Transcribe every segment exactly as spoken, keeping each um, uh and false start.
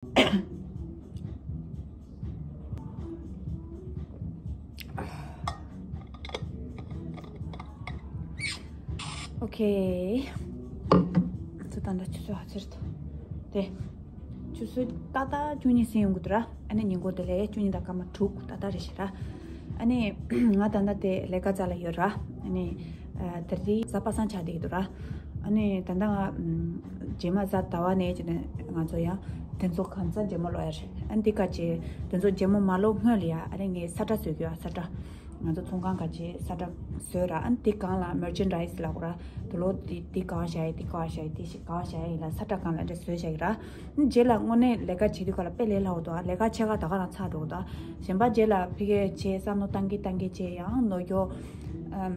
ཨོ་ཁེ། ཚོ་ད་ལྟ་ཆུ་ཚོད་ཧ་ཚར་ཏོ། དེ། ཆུ་ཚོད་ཏག་ཏག་བཅུ་གཉིས་ཟིན་ཡོང་གི་འདུག་ར། ཨ་ནི་ཉིན་གུང་དེ་ལས་བཅུ་གཉིས་དང་སྐར་མ་དྲུག་ཏག་ཏག་རེད་ཤག་ར། ཨ་ནི་ང་ད་ལྟ་དེ་ལས་ཀ་རྩ་ལ་ཡོད་ར། ཨ་ནི་ཨ་དེ་རིང་གཟའ་པ་སངས་ཆགས་བསྡད་ཀྱི་འདུག་ར། ཨ་ནི་ད་ལྟ་ང་ཨམ་རྗེས་མ་གཟའ་ཟླ་བ་ནས་བྱས་ནས་ང་ཚོ་ཡང་དེ་ཚོ་གང་ཚ་རྗེས་མ་ལོག་ཡ་རེད། ཨ་ནི་དེ་ག་ཅེ་དེ་ཚོ་རྗེས་མ་མ་ལོག་སྔོན་ལ་ཡ་ཨ་ནི་ངས་ས་ཁྲ་བཟོས་ཀྱི་ཡོད། ས་ཁྲ། ང་ཚོ་ཚོང་ཁང་ག་ཅེ་ས་ཁྲ་བཟོས་ར། ཨ་ནི་དེ་གང་ལ་མར་ཅན་ཌའི་སི་ལབ་དགོས་ར། དུ་ལོ་དེ་དེ་ག་བ་བཞག་ཡ། དེ་ག་བ་བཞག་ཡ། དེ་ཞིག་ག་བ་བཞག་ཡ་ཡིན་ལ་ས་ཁྲ་གང་ལ་འདྲ་བཟོས་བཞག་གི་ར། རྗེས་ལ་དངོས་གནས་ལས་ཀ་བྱེད་དུས་སྐབས་ལ་དཔེ་ལས་སླ་བོ་འདུག་ཨ་ལས་ཀ་ཕྱེད་ཀ་ད་ག་རང་ཚར་འགྲོ་གི་འདུག་གཞན་པ་རྗེས་ལ་ཕ་གིར་བྱས་བསམ་བློ་བཏང་གི་བཏང་གི་བྱས་ཡང་ནོར་འཁྱོག་ཨམ།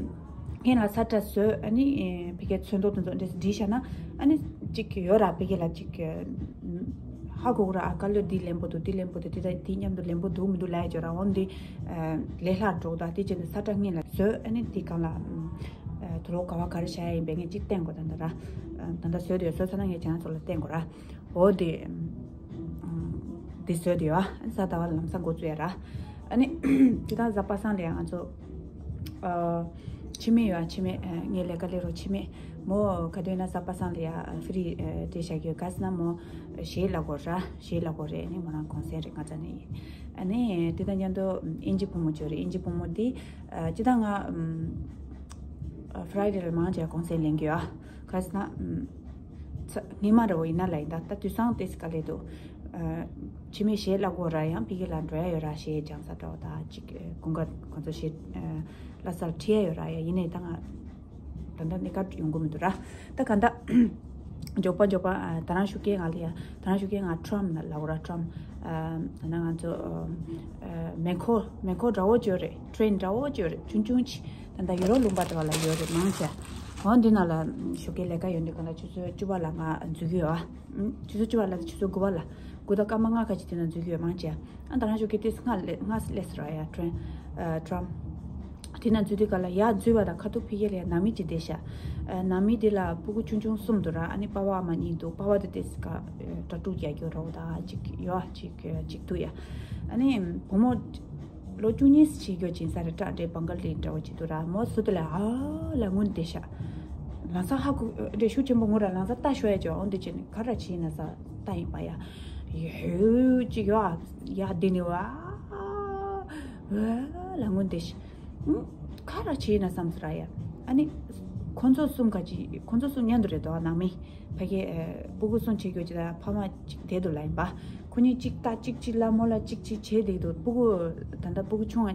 ཧེན་ལ་ས་ཁྲ་བཟོས། ཨ་ནི་ཕ་གིའི་ཚོན་མདོག་དེ་ཚོ་འདྲ་བསྒྲིགས་བཞག་ན་ཨ་ནི་གཅིག་ཡོད་ར། ཕ་གི་ལ་གཅིག་ཧ་གོ་གི་ར། ཨ་ཀ་ལོ་འདི་ལེན་པོ་འདུག་འདི་ལེན་པོ་འདུག་འདི་དང་འདི་མཉམ་དུ་ལེན་པོ་འདུག་མི་འདུག་ལབ་ཡ་ཅིག་ཡོད་ར། འོ་འདི་ལས་སླ་འགྲོ་གི་འདུག་དེ་བྱས་ནས་ས་ཁྲ་སྔོན་ལ་བཟོས། ཨ་ནི་དེ་སྒང་ལ་དུ་ལོ་ག་བ་ག་རེ་བཞག་ཡ་ཡིན་པས་ངས་གཅིག་བསྟན་དགོས། ད་ལྟ་ར། ད་ལྟ་བཟོས་དེ་བཟོས་ཚར་ན་ངས་ཁྱེད་རང་ཚོ་ལ་བསྟན་དགོས་ར། འོ་དེ། ཨམ། དེ་བཟོས་དེ་ཡོད། ཨ་ནི་གཟའ་ཟླ་བ་ལ་ལམ་སང་འགོ་བཙུགས་ཡ་ར། ཨ་ནི་དེ་དང་གཟའ་པ་སངས་ལ་ཡང་ང་ཚོ་ཨ། འཆི་མེད་ཡོད། ཨ་འཆི་མེད། ཨ་ངའི་ལས་ཀ་ལས་རོགས་འཆི་མེད། མོ་ག་དུས་ན་གཟའ་པ་སངས་ལ་ཡང་ཨ་ཧྥི་རི་ཨ་སྤྲད་བཞག་གི་ཡོད། ག་ཟེར་ན་མོ་གཞས་ལ་གོ་ར། གཞས་ལ་གོ་རེད། ཨ་ནི་མོ་རང་གུང་སེང་རེད། ང་ཚ་ནས་ཡིན། ཨ་ནི་དེ་དང་མཉམ་དུ་ཨིན་ཇི་བུ་མོ་ཅིག་ཡོད་རེད། ཨིན་ཇི་བུ་མོ་འདི་ཨ་སྤྱིར་བཏང་ང་ཨམ། ཨ་ཧྥི་རའི་ཌེ་ལ་མང་ཆེ་གུང་སེང་ལེན་གི་ཡོད། ག་ཟེར་ན། ཚ་ཉི་མ་རེ་བོ་ཡིན་ན་ལ་ཡིན་ད། ད་དུས་སང་ཏེས་ག་ལེ་འདུག་འཆི་མེད་གཞས་ལ་གོ་ར་ཡང་ཕ་གི་ལ་འགྲོ་ཡ་ཡོད་ར། གཞས་སྦྱང་ས་འདྲ་བོ་ད་ཅིག་དགུན་ཁ་ཁོ་ཚོ་གཞས་ལྷ་སར་ཁྲིད་ཡ་ཡོད་ར་ཡ། ཡིན་ནའི་ད་ང་ད་ལྟ་གནས་སྐབས་ཡོང་གི་མི་འདུག་ར། ད་ག་ད་མགྱོགས་པ་མགྱོགས་པ་ད་རང་ཤུགས་རྐྱེན་ང་ལ་ཡ། ད་རང་ཤུགས་རྐྱེན་ང་ཊམ་ལ་ལ་གོ་ར། ཊམ། ད་ནང་ང་ཚོ་མེ་འཁོར་མེ་འཁོར་འདྲ་བོ་ཅིག་ཡོད་རེད། ཊེན་འདྲ་བོ་ཅིག་ཡོད་རེད། ཆུང་ཆུང་ཅིག་ད་ལྟ་ཡུ་རོབ་ལུང་པ་དེ་བ་ལ་ཡོད་རེད། མང་ཆེ་འོ་འདི་ནང་ལ་ཞོགས་ཀའི་ལས་ཀ་ཡོད་འདི་ག་ལ་ཆུ་ཚོད་བཅུ་པ་ལ་ང་འཛུལ་གི་ཡོད། ཨ་ཆུ་ཚོད་བཅུ་པ་ལ་ཆུ་ཚོད་དགུ་པ་ལ་དགུ་དང་སྐར་མ་ལྔ་ཁ་ཅིག་དེ་ན་འཛུལ་གི་ཡོད། མང་ཆེ་ཨ་ད་རང་ཞོགས་ཀའི་ཏིས་ལྔ་ལས་ལྔ་སླེབས་སོང་ར་ཡ། ཊེན་ཨ་ཊམ་དེ་ན་འཛུལ་དུས་ག་ལ་ཡ་འཛུལ་བ་དང་ཁ་ཐུག་ཕ་གི་ལ་ཡ་ནང་མི་ཅིག་བསྡད་ཤག་ཨ་ནང་མི་དེ་ལ་སྤུ་གུ་ཆུང་ཆུང་གསུམ་འདུག་ར། ཨ་ནི་པ་ཕ་ཨ་མ་གཉིས་འདུག་པ་ཕ་དེ་ཏིས་ཀ་གྲ་སྒྲིག་རྒྱག་རྒྱུ་རོགས་ད་ཅིག་ཡོད་ཅིག་ཅིག་འདུག་ཡ། ཨ་ནི་བུ་མོ་ལོ་བཅུ་གཉིས་ཅིག་ཡོད་ཅིང་ས་རེ་སྐྲ་འདྲེ་བང་ག་ལི་འདྲ་བོ་ཅིག་འདུག་ར། མོ་སུ་དེ་ལ་ཨ་ལ་སྔུན་བསྡད་ཤག་ལང་ཚ་ཧ་གོ་འདྲེ་ཤུགས་ཆེན་པོ་ངུ་ར། ལང་ཚ་ལྟ་ཤོར་ཡ་ཅིག་འོང་དེ་ཅིག་ནི་ག་ར་ཆི་ཡིན་ན་ས་ལྟ་ཡིན་པ་ཡ། ཡོད་ཅིག་ཡོད་ཡ་བསྡད་ནི་བ་ལ་སྔུན་བསྡད་ཤག་ག་ར་བྱས་ན་བསམ་ཟེར་ཡ། ཨ་ནི་ཁོང་ཚོ་གསུམ་ག་ཅི་ཁོང་ཚོ་གསུམ་མཉམ་དུ་རེད་དོ། ནང་མི་ཕ་གི་ཨ་སྤུ་གུ་གསུམ་བྱེད་རྒྱུ་ཅི་ད་ཕ་མ་ཅིག་དེ་དུ་ལ་ཡིན་པ། ཁོ་གཉིས་གཅིག་ལྟ་གཅིག་གཅིག་ལ་མོ་ལ་གཅིག་གཅིག་བྱས་བསྡད་འདུག་སྤུ་གུ་ད་ལྟ་སྤུ་གུ་ཆུང་བ་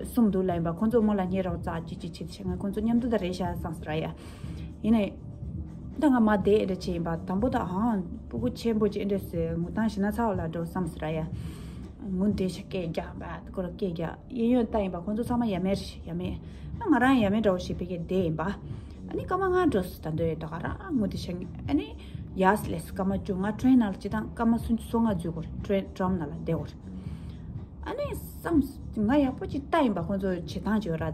གསུམ་འདུག་ལ་ཡིན་པ། ཁོང་ཚོ་མོ་ལ་ཉེ་རོགས་རྩ་གཅིག་གཅིག་བྱས་ཏེ་ང་ཁོང་ཚོ་མཉམ་དུ་ད་རེད་ཤག་བསམ་ཟེར་ཡ། ཡིན་ནའི་ད་ང་མ་བསྡད་འདྲ་བྱས་ཡིན་པ། དང་པོ་ད་ཨང་སྤུ་གུ་ཆེན་པོ་ཅིག་འདྲ་ཟེར་ངུ་སྟངས་ཞིག་ན་ཚ་བ་ལ་འགྲོ་བསམ་ཟེར་ཡ། ངུ་འདྲེ་ཤ་སྐད་རྒྱག་པ་ཁོ་ལ་སྐད་རྒྱག་གཡས་གཡོན་ལྟ་ཡིན་པ། ཁོང་ཚོ་ཚང་མ་ཡ་མེད་རེད། ཡ་མེད། ཨ་ང་རང་ཡ་མེད་འདྲ་བོ་ཞིག་ཕ་གིར་བསྡད་ཡིན་པ། ཨ་ནི་སྐར་མ་ལྔ་འགྲོ་སོང་། ད་འདོད་ད་ག་རང་ངུ་དེ་ཤ་ཨ་ནི་ཡས་ལས་སྐར་མ་བཅུ་ང་ཊེན་ནང་ལ་སྤྱིར་བཏང་སྐར་མ་སུམ་ཅུ་སོ་ལྔ་འཛུལ་དགོས་རེད། ཊེན་ཊམ་ནང་ལ་བསྡད་དགོས་རེད། ཨ་ནི་བསམ་ང་ཡག་པོ་ཅིག་ལྟ་ཡིན་པ། ཁོང་ཚོ་བྱེད་སྟངས་ཅིག་ཡོད་ར། ད་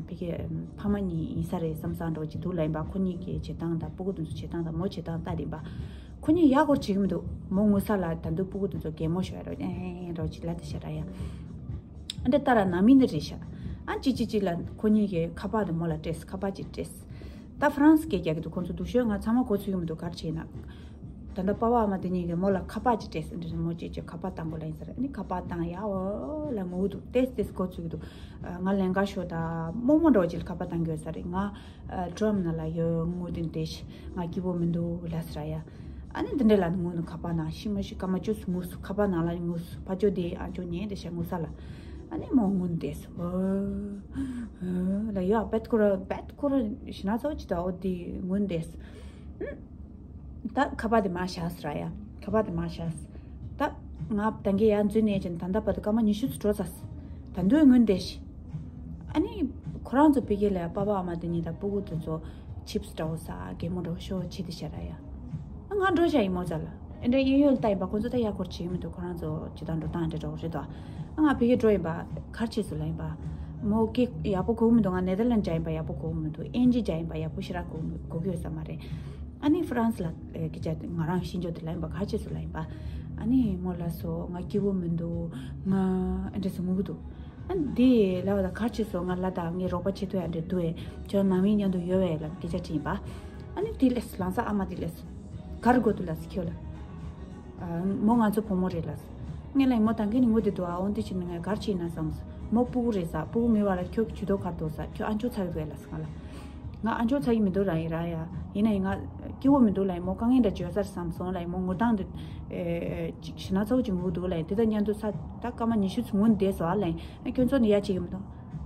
ཕ་གི་ཕ་མ་གཉིས་ཡིན་ས་རེད་བསམ་བསམ་འདྲ་བོ་ཅིག་འདུག་ལ་ཡིན་པ། ཁོ་གཉིས་ཀྱི་བྱེད་སྟངས་དང་སྤུ་གུ་དེ་ཚོ་བྱེད་སྟངས་དང་མོ་བྱེད་སྟངས་ལྟ་དེ་ཡིན་པ། ཁོ་གཉིས་ཡག་སྐོར་བྱེད་ཀྱི་མི་འདུག་མོ་ངུ་ས་ལ་ད་འདུག་སྤུ་གུ་དེ་ཚོ་གད་མོ་ཤོར་ཡ་རོ་ཨེ་འདྲ་བོ་ཅིག་ལབ་དེ་ཤ་ར་ཡ། ཨ་འདྲ་ལྟ་ར་ནང་མི་འདི་རེད་ཤག་ཨ་ཅི་ཅི་ཅི་ལ་ཁོ་གཉིས་ཀྱི་ཁ་པར་དེ་མོ་ལ་སྤྲད། ཁ་པར་ཅིག་སྤྲད། ད་ཧྥ་རན་སི་སྐད་རྒྱག་གི་འདུག་ཁོང་ཚོ་སྡུག་ཤོས་ང་ཚང་མ་གོ་ཚོད་ཀྱི་མི་འདུག་ག་རེ་བྱས་ན། ད་ལྟ་པ་ཕ་ཨ་མ་དེ་གཉིས་ཀྱིས་མོ་ལ་ཁ་པར་ཅིག་སྤྲད་ཟེར་འདྲ་མོ་ཅིག་ཅིག་ཁ་པར་བཏང་དགོས་ལ་ཡིན་ཟེར། ཨ་ནི་ཁ་པར་བཏང་ཡ་འོ་ལ་ངུ་འདུག་ཏེས་ཏེས་གོ་ཚོད་ཀྱི་འདུག་ང་ལེན་ག་ཤོག་ད་རྨོ་མོ་འདྲ་བོ་ཅིག་ལ་ཁ་པར་བཏང་གི་ཡོད་ས་རེད། ང་ཨ་ཊམ་ནང་ལ་ཡོད། ངུ་དེ་འདྲ་ཞིག་ང་སྐྱིད་པོ་མི་འདུག་ལབ་ཟེར་ཡ། ཨ་ནི་འདི་འདྲ་ལ་ངུ་ནི་ཁ་པར་ནང་ཤི་མ་ཤི་སྐར་མ་བཅུ་ཙམ་ངུས་སོང་། ཁ་པར་ནང་ལ་ངུས་སོང་། ཕ་ཇོ་དེ་ཨ་ཇོ་ཉན་དེ་ཤ་ངུ་ས་ལ། ཨ་ནི་མོ་ངུ་འདེས་སོང་། ཨོ་ཨོ་ལ་ཡོད། བེད་ཁོ་ར་བེད་ཁོ་ར་ཤི་ན་ཚོ་ཅི་ད་འོ་དེ་ངུ་འདེས་སོང་། ད་ཁ་པར་དེ་མར་བཞག་ཟེར་ཡ། ཁ་པར་དེ་མར་བཞག་ཟེར། ད་ང་ད་གིན་ཡར་འཛུལ་ནས་ཀྱང་ད་ལྟ་བར་དུ་སྐར་མ་ཉི་ཤུ་ཙམ་འགྲོ་ཚར་སོང་། ད་དུང་ངུ་འདེས་ཤག་ཨ་ནི་ཁོ་རང་ཚོ་ཕ་གི་ལ་པ་ཕ་ཨ་མ་དེ་གཉིས་དང་སྤུ་གུ་དེ་ཚོ་ཆིབ་སི་འདྲ་བོ་ཟ། གད་མོ་འདྲ་བོ་ཤོར་བྱས་ཏེ་ཤ་ར་ཡ། ཨ་ང་འགྲོ་བཞག་ཡིན་མོ་ཙ་ལ། ཨེ་འདྲ་གཡས་གཡོན་ལ་ལྟ་ཡིན་པ། ཁོ་ཚོ་ད་ཡག་སྐོར་བྱེད་ཀྱི་མི་འདུག་ཁོ་རང་ཚོ་ཇི་ལྟར་འགྲོ་སྟངས་འདྲ་འདྲ་བོ་རེད་དོ། ཨ་ང་ཕ་གིར་འགྲོ་ཡིན་པ། ག་རེ་བྱས་སོང་ལབ་ཡིན་པ། མོ་སྐད་ཡག་པོ་གོ་གི་མི་འདུག་ང་ནེ་དར་ལན་ཌི་བྱས་ཡིན་པ་ཡག་པོ་གོ་གི་མི་འདུག་ཨིན་ཇི་བྱས་ཡིན་པ་ཡག་པོ་ཞེ་དྲག་གོ་གི་མི་གོ་གི་ཡོད་ས་མ་རེད། ཨ་ནི་ཧྥ་རན་སི་ལ་ཨེ་སྐད་ཆ་ང་རང་ཤེས་འཇོག་དེ་ལ་ཡིན་པ་ག་ཅེས་སུ་ལ་ཡིན་པ། ཨ་ནི་མོ་ལ་སོ་ང་སྐྱིད་པོ་མི་འདུག་ང་ཨ་འདྲས་སུ་ངུ་གི་འདུག་ཨ་ནི་དེ་ལ་བ་ད་ག་ཅེས་སོ་ང་ལ་ད་ངའི་རོགས་པ་བྱེད་ཐུབ་ཡ་འདྲས་འདུག་ཨེ། ཁྱོད་ནང་མི་མཉམ་དུ་ཡོད་བས་ལ་སྐད་ཆ་དྲིས་ཡིན་པ། ཨ་ནི་དེ་ལས་ལང་ས་ཨ་མ་དེ་ལས་ག་རེ་དགོས་འདུག་ལ་སི་ཁྱོད་ལ། མོ་ང་ཚོ་བུ་མོ་རེད་ལ། ངས་ལ་མོ་ད་གིན་ནི་ངུ་དེ་འདུག་ཨ་འོན་ཏེ་ཕྱིན་ནས་ངས་གར་ཕྱིན་ན་བསམ། མོ་སྤུ་གུ་རེད་ས་སྤུ་གུ་ངུས་བ་ལ་ཁྱོད་ཀྱི་ཇུས་གཏོགས་གར་འདུག་ས་ཁྱོད་ཨ་མཆོག་ཚ་གི་འདུག་ལ་ས་ང་ལ། ང་ཨ་མཆོག་ཚ་གི་མི་འདུག་ར་ཡིན་ར་ཡ། ཡིན་ན་ཡིན་ང་སྐྱིད་པོ་མི་འདུག་ལ་མོ་དཀའ་ངལ་འདྲ་བརྗོད་སར་བསམ་སོང་ལ་མོ་ངུ་སྟངས་དེ། ཅིག་ཞི་ན་ཚ་བོ་ཅིག་ངུ་འདུག་ལ་དེ་དང་མཉམ་དུ་ས་ད་སྐར་མ་ཉི་ཤུ་ཚོ་ངུ་བསྡད་སོང་ལ་ཁྱོད་ཚོ་ནི་ཡ་བྱེད་གི་མི་འདུག་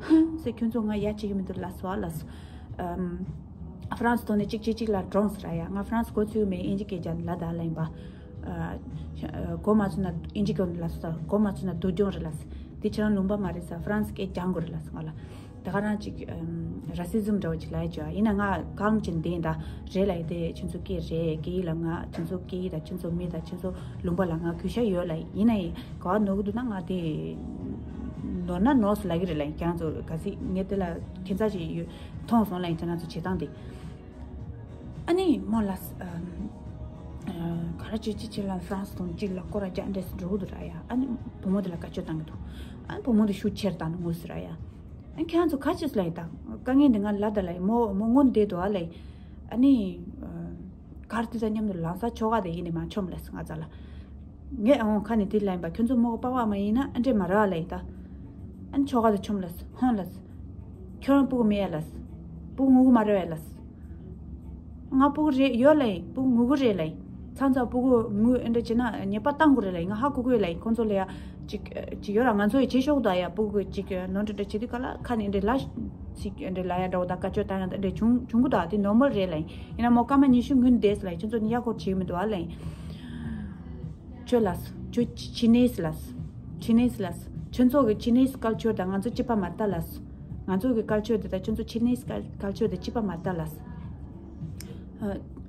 ཧང་ཟེར་ཁྱོད་ཚོ་ང་ཡ་བྱེད་གི་མི་འདུག་ལ་སོ་ལ་སོ། ཧྥ་རན་སི་ཐོག་ནས་གཅིག་གཅིག་གཅིག་ལ་གྲོངས་ཟེར་ཡ། ང་ཧྥ་རན་སི་འགོ་ཚུགས་མེད་ཨིན་ཇི་སྐད་རྒྱབ་ལ་ད་ལ་ཡིན་པ། གོ་མ་ཚུགས་ན་ཨིན་ཇི་སྐད་ལ་སོ་གོ་མ་ཚུགས་ན་སྡུག་སྦྱོང་རེད་ལ་སོ། འདི་ཁྱེད་རང་ལུང་པ་མ་རེད་ས་ཧྥ་རན་སི་སྐད་རྒྱག་དགོས་རེད་ལ་སོ་ང་ལ། ད་ག་རང་གཅིག་ར་སི་ཛིམ་འདྲ་བོ་ཅིག་ལ་ཡ་ཅོ་ཡིན་ན་ང་གང་ཅིན་དེ་ད་རེད་ལ་དེ་ཁྱེད་ཚོ་སྐད་རེད་སྐད་ཡིག་ལ་ང་ཁྱེད་ཚོ་སྐད་ཡིག་དང་ཁྱེད་ཚོ་མི་དང་ཁྱེད་ཚོ་ལུང་པ་ལ་ང་གུས་ཞབས་ཡོད་ལ་ཡིན་ན་ཡིན་ག་བ་ནོར་གི་འདུག་ན་ང་དེ་ནོར་ན་ནོར་སོང་ལབ་ཀྱི་རེད་ལ་ཡིན་ཁྱེད་རང་ཚོ་ག་ཚིག་ངས་དེ་ལ་ཁྱད་མཚར་ཞིག་ཡོད་མཐོང་སོང་ལ་ཡིན་ཁྱེད་རང་ཚོ་བྱེད་སྟངས་དེ། ཨ་ནི་མོ་ལ་ག་ར་ཅོ་ཅི་ཅི་ལ་ཧྥ་རན་སི་དང་གཅིག་ལ་སྐོར་ར་རྒྱག་འདྲས་སུ་འགྲོ་གི་འདུག་ར་ཡ། ཨ་ནི་བུ་མོ་དེ་ལ་བཀའ་ཆོས་བཏང་གི་འདུག་ཨ་ནི་བུ་མོ་དེ་ཤུགས་ཆེར་བཏང་ནས་ངུས་སོང་ར་ཡ། ཨ་ནི་ཁྱེད་རང་ཚོ་ག་ཅེས་ལ་ཡིན་དང་དཀའ་ངལ་འདི་ང་ལ་ད་ལ་ཡིན་མོ་མོ་སྔོན་བསྡད་འདུག་ཨ་ལ་ཡིན། ཨ་ནི་གར་དེ་དང་མཉམ་དུ་ལང་ས་ཆོ་ག་དེ་ཡིན་ནི་མ་ཆོམ་ལ་སོང་ང་ཚ་ལ། ངས་ཨ་འོང་ཁ་ནས་དེ་ལ་ཡིན་པ་ཁྱོད་ཚོ་མོ་ག་པ་བ་མ་ཡིན་ན་ཨ་འདྲས་མ་ར་ལ་ཡིན་ད། ཨ་ནི་ཆོ་ག་དེ་ཆོམ་ལ་སོང་ཧོན་ལ་སོང་། ཁྱོད་རང་སྤུ་གུ་མེད་ཡ་ལ་སོང་། སྤུ་གུ་ངུ་གུ་མ་རེད་བ་ལ་སོང་། ང་སྤུ་གུ་རེད་ཡོད་ལ་ཡིན་སྤུ་གུ་ངུ་གུ་རེད་ལ་ཡིན། ཚང་ཚང་སྤུ་གུ་ངུ་ཨེ་འདྲ་བྱེད་ན་ཉེས་པ་བཏང་དགོས་རེད་ལ་ཡིན་ང་ཧ་གོ་གོ་ཡོད་ལ་ཡིན་ཁོང་ཚོ་ལ་ཡ། ཅིག་ཅིག་ཡོད་ར་ང་ཚོ་ཡི་བྱེད་ཤོག་ད་ཡ་སྤུ་གུ་ཅིག་ནོར་འདྲ་འདྲ་བྱེད་དུས་ག་ལ་ཁ་ནས་འདྲ་ལ་ཅིག་འདྲ་ལ་ཡ་འདྲ་བོ་ད་བཀའ་ཆོས་བཏང་ཡ་འདྲ་བྱུང་བྱུང་གི་ད་དེ་ནོར་མལ་རེད་ལ་ཡིན་ཡིན་ན་མོ་སྐར་མ་ཉི་ཤུ་ངུན་བསྡད་ལ་ཡིན་ཁྱོད་ཚོ་ནི་ཡ་སྐོར་བྱེད་མི་འདུག་ཨ་ལ་ཡིན། ཁྱོད་ལ་སོ། ཁྱོད་ཅི་ནེས་ལ་སོ། ཅི་ནེས་ལ་སོ། ཁྱོད་ཚོ་གི་ཅི་ནེས་ཀལ་ཆར་དང་ང་ཚོ་གཅིག་པ་མ་ལྟ་ལ་སོ། ང་ཚོ་གི་ཀལ་ཆར་དེ་དང་ཁྱོད་ཚོ་ཅི་ནེས་ཀལ་ཆར་དེ་གཅིག་པ་མ་ལྟ་ལ་སོ།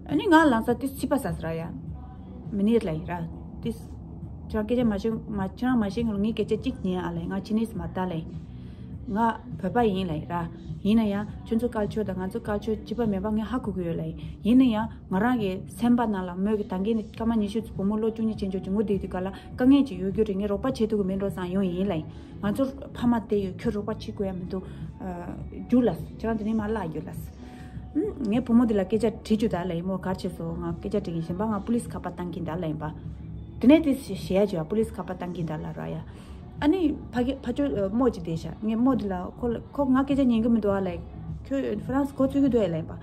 ཨ་ནི་ང་ལང་ས་ཏིས་ཕྱི་པ་ཟ་ཟ་ར་ཡ། མི་ནེར་ལ་ཡིན་ར། ཏིས། ཁྱོད་སྐད་ཆ་མ་ཤེས་མ་ཁྱེད་རང་མ་ཤེས་ངས་ངའི་སྐད་ཆ་གཅིག་ཉན་ཨ་ལ་ཡིན་ང་ཅི་ནེས་མ་ལྟ་ལ་ཡིན། ང་བོད་པ་ཡིན་ལ་ཡིན་ར། ཡིན་ན་ཡང་ཁྱོད་ཚོ་ཀལ་ཆར་དང་ང་ཚོ་ཀལ་ཆར་གཅིག་པ་མེད་པ་ངས་ཧ་གོ་གི་ཡོད་ལ་ཡིན། ཡིན་ན་ཡང་ང་རང་གི་སེམས་པ་ནང་ལ་མོས་ཀྱི་ད་གིན་ནི་སྐར་མ་ཉི་ཤུ་ཙམ་བུ་མོ་ལོ་བཅུ་གཉིས་ཅན་ཅོག་ཅིག་ངུ་བསྡད་དུས་ག་ལ་དཀའ་ངལ་ཅིག་ཡོད་རྒྱུ་རེད་ངས་རོགས་པ་བྱེད་ཐུབ་ཀྱི་མིན་འགྲོ་བསམ་ཡོང་ཡིན་ལ་ཡིན། ང་ཚོ་ཕ་མ་བསྡད་ཡོད་ཁྱོད་རོགས་པ་བྱེད་དགོས་ཡ་མི་འདུག་རྒྱུགས་ལ་སོ་ཁྱེད་རང་དེ་ནས་མར་བརླག་རྒྱུགས་ལ་སོ། ངས་བུ་མོ་དེ་ལ་སྐད་ཆ་དྲིས་རྒྱུ་ད་ལ་ཡིན་མོ་གར་བྱས་སོ་ང་སྐད་ཆ་དྲི་གིན་གཞན་པ་ང་པུ་ལིས་ཁ་པར་བཏང་གིན་ད་ལ་ཡིན་པ། དེ་ནས་དེ་ཞེ་ཡ་བྱས་པ་པུ་ལིས་ཁ་པར་བཏང་གིན་ད་ལ་ར་ཡ། ཨ་ནི་ཕ་གི་ཕ་ཆོས་རྨོ་ཅིག་བསྡད་ཤག་ངས་རྨོ་དེ་ལ་ཁོ་ལ་ཁོ་ང་སྐད་ཆ་ཉན་གི་མི་འདུག་ཨ་ལ། ཁྱོད་ཧྥ་རན་སི་གོ་ཚུད་གི་འདུག་ཨེ་ལ་ཡིན་པ།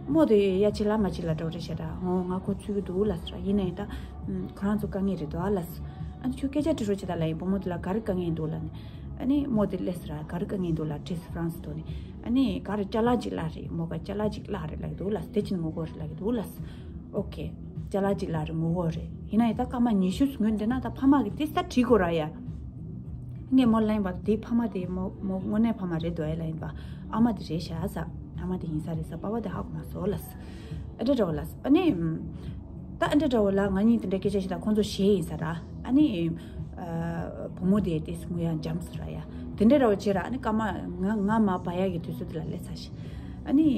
རྨོ་དེ་ཡ་ཆེ་ལ་མ་ཆེ་ལ་འགྲོ་རེ་ཤ་ར་ངོ་ང་གོ་ཚུད་གི་འདུག་ལ་ཟེར་ཡིན་ན་ཡིན་ད། ཁོ་རང་ཚོ་དཀའ་ངལ་རེད་འདུག་ཨ་ལ་ཟེར། ཨ་ནི་ཁྱོད་སྐད་ཆ་དྲི་རོགས་བྱེད་ད་ལ་ཡིན་བུ་མོ་དེ་ལ་ག་རེ་དཀའ་ངལ་འདུག་ལ་ནི། ཨ་ནི་རྨོ་དེ་ལས་ཟེར་ག་རེ་དཀའ་ངལ་འདུག་ལ་དྲིས་ཧྥ་རན་སི་དོ་ནི། ཨ་ནི་ག་རེ་ཅ་ལག་ཅིག་ལ་རེད་མོ་ག་ཅ་ལག་ཅིག་ལ་རེད་ལ་གི་འདུག་ལ་ཟེར་དེ་ཕྱིན་ངོ་གོ་རེད་ལ་གི་འདུག་ལ་ཟེར། ཨོ་ཁེ། ཅ་ལག་ཅིག་ལ་རེད་ངོ་གོ་རེད་ཡིན་ན་ཡིན་ད་སྐར་མ་ཉི་ཤུ་ངོས་འདི་ན་ད་ཕ་མ་གི་དེ་ས་བྲིས་གོ་ར་ཡ། ངས་མོ་ལ་ཡིན་པ་དེ་ཕ་མ་དེ་མོ་མོ་དངོས་གནས་ཕ་མ་རེད་འདུག་ཨེ་ལ་ཡིན་པ། ཨ་མ་དེ་རེད་ཤག་ས། ཨ་མ་དེ་ཡིན་ས་རེད་ས་པ་པ་དེ་ཧ་གོ་མ་སོང་ལ་ས། ཨ་འདྲ་འདྲ་བོ་ལ་ས་ཨ་ནི། ད་ཨ་འདྲ་འདྲ་བོ་ལ་ང་གཉིས་དེ་འདྲ་སྐད་ཆ་བཤད་ད་ཁོང་ཚོ་ཞེད་ཡིན་ས་ར། ཨ་ནི། བུ་མོ་དེ་དེ་སྔོན་ཡང་འཇམ་ས་ར་ཡ། དེ་འདྲ་འདྲ་བོ་བྱེད་ར་ཨ་ནི་སྐར་མ་ང་ང་མ་བ་ཡ་གི་དུས་ཚོད་དེ་ལ་སླེབས་ཚར་ཤག་ཨ་ནི།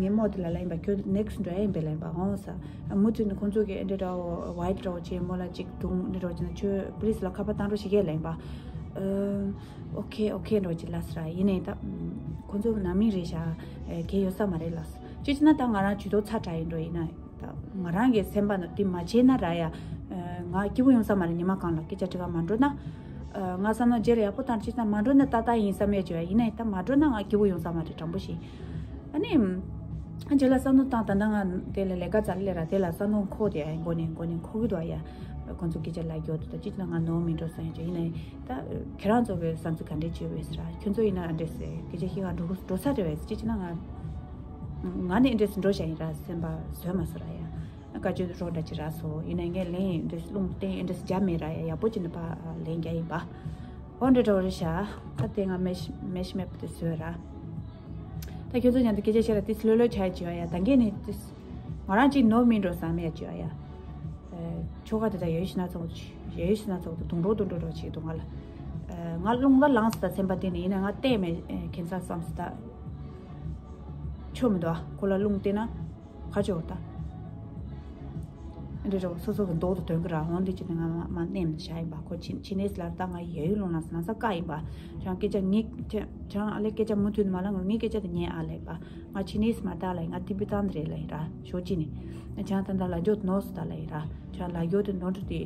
ངས་མོ་དེ་ལ་ལ་ཡིན་པ་ཁྱོད་ནེག་སི་འགྲོ་ཡ་ཡིན་པས་ལ་ཡིན་པ་འོང་ས། མུ་མཐུད་ནས་ཁོང་ཚོ་གིས་ཨེ་འདྲ་འདྲ་བོ་ཝའིབ་འདྲ་བོ་བྱས་མོ་ལ་ཅིག་བརྡུང་འདྲ་འདྲ་བོ་བྱས་ན་ཁྱོད་པུ་ལིས་ལ་ཁ་པར་བཏང་རོགས་བྱེད་ཀྱི་ལབ་ཡིན་པ། ཨོ་ཁེ་ཨོ་ཁེ་འདྲ་བོ་ཅིག་ལབ་ས་ར་ཡིན་ནའི་ད། ཁོང་ཚོ་ནང་མི་རེད་ཤག་གལ་ཡོད་ས་མ་རེད་ལབ་ས། ཅི་ཅི་ན་ད་ང་རང་ཇུས་གཏོགས་ཚ་དྲག་ཡིན་འགྲོ་ཡིན་ན་ད་ང་རང་གི་སེམས་པ་ན་དེ་མ་བྱས་ན་ར་ཡ། ང་སྐྱིད་པོ་ཡོང་ས་མ་རེད་ཉི་མ་གང་ལ་སྐད་ཆ་དྲི་ག་མ་འགྲོ་ན། ང་བསམ་ན་རྗེས་ལ་ཡག་པོ་བཏང་ཅི་ཅི་ན་མ་འགྲོ་ན་ཏག་ཏག་ཡིན་བསམ་ཡ་བྱོས་ཡ་ཡིན་ནའི་ད་མ་འགྲོ་ན་ང་སྐྱིད་པོ་ཡོང་ས་མ་རེད་དྲང་པོ་ཞིག་ཨ་ནི། ཨ་རྗེས་ལ་བསམ་བློ་བཏང་ད་ལྟ་ང་དེ་ལ་ལས་ཀ་ཙམ་ལས་ར་དེ་ལ་བསམ་བློ་འཁོར་དེ་ཨ་མགོ་ནས་མགོ་ནས་འཁོར་གི་འདུག་ཨ་ཡ། ཁོང་ཚོ་སྐད་ཆ་ལ་རྒྱོ་དུ་ད་ཅི་ཅི་ན་ང་ནོར་མི་འགྲོ་བསམ་ཡ་ཅིག་ཡིན་ནའི་ད་ཁྱེད་རང་ཚོ་གི་བསམ་ཚུལ་ག་འདྲས་བྱེད་འོས་ཟེར་ར་ཁྱོད་ཚོ་ཡིན་ན་ཨ་འདྲས་ཟེར་སྐད་ཆ་ཤི་ག་འགྲོ་འགྲོ་ས་རེད་བས་ཅི་ཅི་ན་ང་ང་ནི་ཨ་འདྲས་འགྲོ་བཞག་ཡིན་ར་སེམས་པ་བཟོས་མ་སོང་ར་ཡ། བཀའ་བཀྱོན་རོགས་འདྲ་ཅིག་རག་སོང་ཡིན་ན་ངས་ལན་འདི་རླུང་བསྟན་འདི་རྒྱ་མེད་ར་ཡ་ཡག་པོ་ཅིག་ནི་ཕ་ལན་རྒྱ་ཡིན་པ། འོ་འདྲ་འདྲ་བོ་རེད་ཤག་ད་དེ་ང་མེ་ཤི་མེ་ཤི་མེད་པ་དེ་བཟོས་ར། ད་ཁྱོད་ཚོ་མཉམ་དུ་སྐད་ཆ་བཤད་ར་དེ་ལྷོད་ལྷོད་ཆ་ཡ་བྱེད་བ་ཡ་ད་གས་ནི་དེ་ང་རང་ཅིག་ནོར་མིན་འགྲོ་བསམ་ཡ་བྱེད་བ་ཡ། ཆོ་ག་དེ་ད་ཡོད་ཤི་ན་ཚོགས་ཡོད་ཤི་ན་ཚོགས་དུ་དུང་འགྲོ་དུང་འགྲོ་བྱེད་དུ་ང་ལ། ང་རླུང་ལ་ལངས་སི་ད་སེམས་པ་བརྟན་ནས་ཡིན་ན་ང་བལྟས་མེད་ཁྱད་མཚར་བསམ་སི་ད། ཆོ་མི་འདུག་ཨ་ཁོ་ལ་རླུང་བསྟན་ན། ཁ་ཆོ་ད། འདི་རེད། སོ་སོ་གི་མདོག་ཏུ་དོན་གི་ར། འོན་ཏེ་ཅི་ནས་ང་མ་མ་ནེམ་བྱ་ཡིན་པ། ཁོ་ཆི་ཆི་ནས་ལ་ད་ང་ཡ་ཡུལ་ལུང་ལ་ན་ས་ཀ་ཡིན་པ། ཁྱང་སྐད་ཆ་ངས་ཁྱང་ཨ་ལེ་སྐད་ཆ་མུ་མཐུད་མ་ལ་ང་ངའི་སྐད་ཆ་དེ་ཉན་ཨ་ལེ་པ། ང་ཆི་ནས་མ་ད་ལ་ང་ཏི་པི་ཏན་རེད་ལ་ཡིན་ར། ཞོ་ཅི་ནས་ཁྱང་ད་ད་ལ་ཇོ་ནོ་སུ་ད་ལ་ཡིན་ར། ཁྱང་ལ་ཡོ་དེ་ནོ་འདྲ་དེ་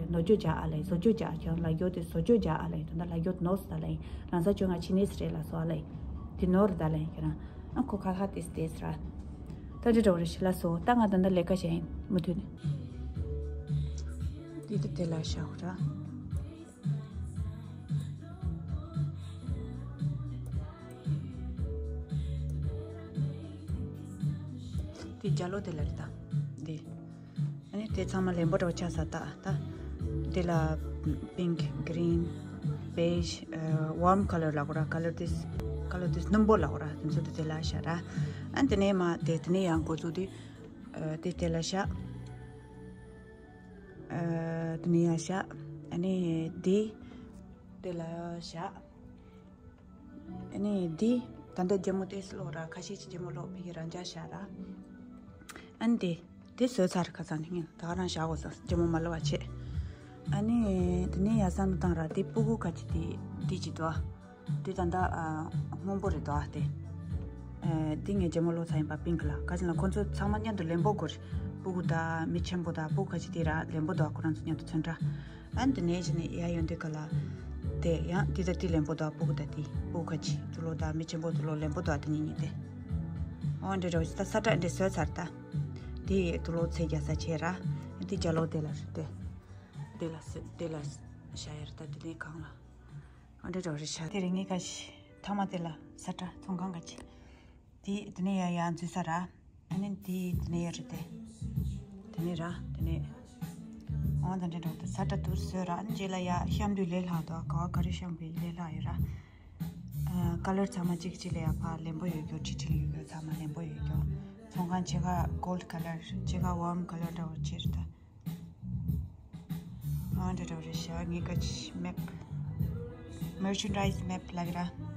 ནོ་ཇོ་ཇ་ཨ་ལེ་བཟོ་ཇོ་ཇ། ཁྱང་ལ་ཡོ་དེ་བཟོ་ཇོ་ཇ་ཨ་ལེ། ད་ད་ལ་ཡོ་ནོ་སུ་ད་ལ་ཡིན། ལ་ས་ཅོ་ང་ཆི་ནས་རེད་ལ་སོ་ཨ་ལེ། དེ་ནོ་ར་ད་ལ་ཡིན་ཁྱེད་རང་། ཨ་ཁོ་ཁ་ཁ་ཏེས་ཏེས་ར། ད་འདི་འདྲ་བོ་རེད་ཤི་ལ་སོ། ད་ང་ད་ལྟ་ལས་ཀ་བྱས་ཡིན་མུ་མཐུད་ནས། འདི་དེ་དེ་ལ་བཞག་ར། འདི་རྒྱ་ལོ་དེ་ལ་རེད་ད། འདི། ཨ་ནི་དེ་ཚང་མ་ལེན་པོ་འདྲ་བོ་ཆགས་ས་ད་ད། འདི་ལ་pink, green, beige, warm color ལ་གོ་ར། color this, color this སྣུམ་པོ་ལ་གོ་ར། དེ་ཚོ་དེ་དེ་ལ་བཞག་ར། ཨ་ནི་དེ་ནས་མ་དེ་དེ་ནས་ཡང་འགོ་ཚུགས་དུས། ཨ་དེ་དེ་ལ་བཞག་ཨ་དེ་ནས་ཡང་བཞག་ཨ་ནི་འདི་དེ་ལ་བཞག་ཨ་ནི་འདི་ད་ལྟ་རྒྱ་མོ་ཏེས་ལོག་ར། ཁ་ཤས་ཀྱི་རྒྱ་མོ་ལོག་ཕ་གི་རང་འཇགས་བཞག་ར། ཨ་ནི་འདི་དེ་བཟོས་ཚར། ཁ་སང་ནི་ངས་ད་ག་རང་བཞག་གོ་ས་རྒྱ་མོ་མ་ལོག་བ་བྱས། ཨ་ནི་དེ་ནས་ཡ་བསམ་བཏང་ར། དེ་སྤུ་གུ་ཁ་ཅིག་དེ་དེ་ཅི་དོ། དེ་ད་ལྟ་ཨ་སྔོན་པོ་རེད་དོ་ཨ་དེ། ཨ་དེ་ངས་རྒྱ་མོ་ལོག་ཚར་ཡིན་པ་pink ལ། ག་ཅི་ལ་ཁོ་ཚོ་ཚང་མ་མཉམ་དུ་ལེན་པོ་དགོས་རེད། སྤུ་གུ་དང་མི་ཆེན་པོ་དང་སྤུ་གུ་ཁ་ཅིག་དེ་ར་ལེན་པོ་དོ། ཁོ་རང་ཚོ་མཉམ་དུ་ཚོན་ཁྲ། ཨ་ནི་དེ་ནས་ཅི་ནས་ཡ་ཡོང་དུས་ག་ལ། དེ་ཡང་དེ་ད་དེ་ལེན་པོ་དོ། སྤུ་གུ་དང་དེ་སྤུ་གུ་ཁ་ཅིག་དུ་ལོ་དང་མི་ཆེན་པོ་དུ་ལོ་ལེན་པོ་དོ་ཨ་དེ་གཉིས་གཉིས་དེ། འོ་འདྲ་འདྲ་བོ་ཅི་ད་ས་ཁྲ་འདྲ་བཟོས་ཚར་ད། དེ་དུ་ལོ་ཚེ་རྒྱ་ས་ཆེ་ར། དེ་རྒྱ་ལོ་དེ་ལ་རེད་དེ། དེ་ལ་སི་དེ་ལ་ཤ་ཡར་ད་དེ་ནས་གང་ལ། འོ་འདྲ་འདྲ་བོ་རེད་ཤ། དེ་རིང་ངའི་ཁ་ཤི་ཐ་མ་དེ་ལ་ས་ཁྲ་ཚོང་ཁང་ག་ཅི། དེ་དེ་ནས་ཡ་ཡ་འཛུལ་ས་ར། ཨ་ནི་དེ་དེ་ནས་ཡ་རེད་དེ། དེ་ནས་ར་དེ་ནས། འོ་ད་འདྲ་འདྲ་བོ་ད་ས་ཁྲ་དུ་བཟོས་ར། ཨ་ནི་རྗེས་ལ་ཡ་ཤམ་དུས་ལས་སླ་དོ། ག་བ་ག་རེ་ཤམ་པའི་ལས་སླ་ཡོད་ར། ཨ་ཀ་ལར་ཚང་མ་གཅིག་གཅིག་ལ་ཡ་ཕ་ལེན་པོ་ཡོད་རྒྱུ། ཁྲིག་ཁྲིག་ཡོད་རྒྱུ། ཚང་མ་ལེན་པོ་ཡོད་རྒྱུ། ཚོང་ཁང་ཕྱེད་ཀ་gold color ཕྱེད་ཀ་warm color འདྲ་བོ་ཅིག་རེད་ད། ཨ་འདྲ་འདྲ་བོ་རེད་ཤག་ངའི་ཀ་ཅི་མེབ། merchandise map ལབ་ཀྱི་ར།